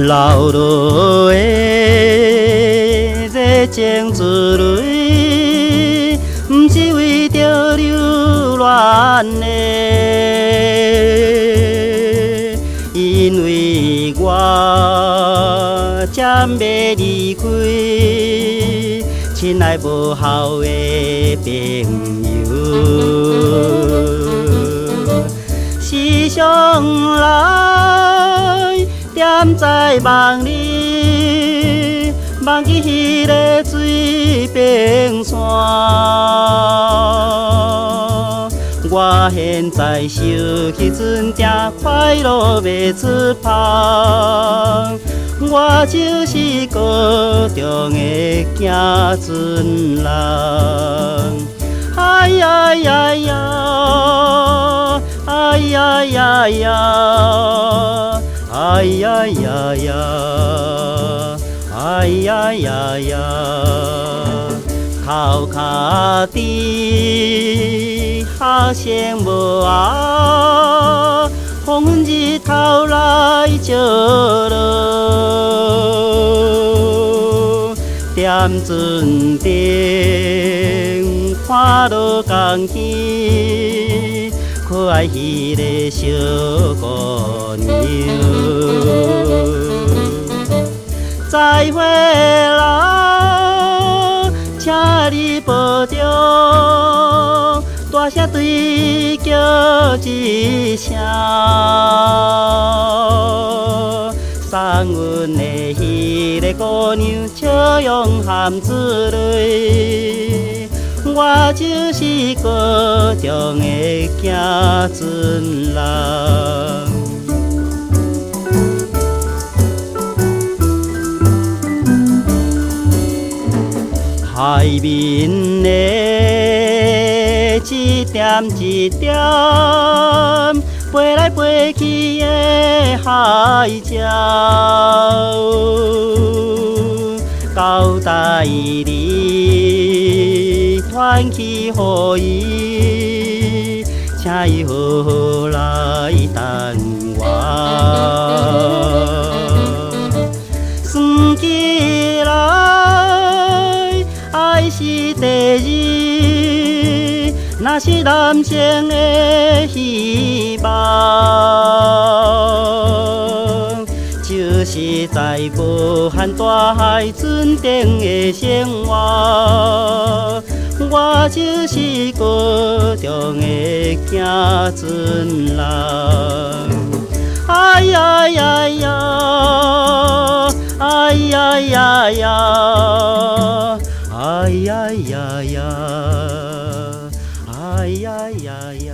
流落的热情之泪，毋是為著留戀的，因為我才欲離開，親愛無效的朋友。時常來踮在夢裡，夢見彼个水平線。我現在想起陣定快樂袂出芳，我就是高中的行船人。哎呀呀呀，哎呀呀呀，哎呀呀呀，哎呀呀呀，頭殼佇學生無後，黃昏日頭來照落，踮船頂看落江邊，可愛彼个小姑娘。再會啦，請你保重，大聲對叫一聲，送阮的彼个姑娘笑容含珠淚，我就是高中的行船人。海面的一點一點飛來飛去的海鳥，交代你傳去予伊，請伊好好來等我。算起來，愛是第二，若是男性的希望，就是在無限大海船頂的生活，我就是高中的行船人。哎呀呀呀，哎呀呀呀，哎呀呀呀，哎呀呀呀。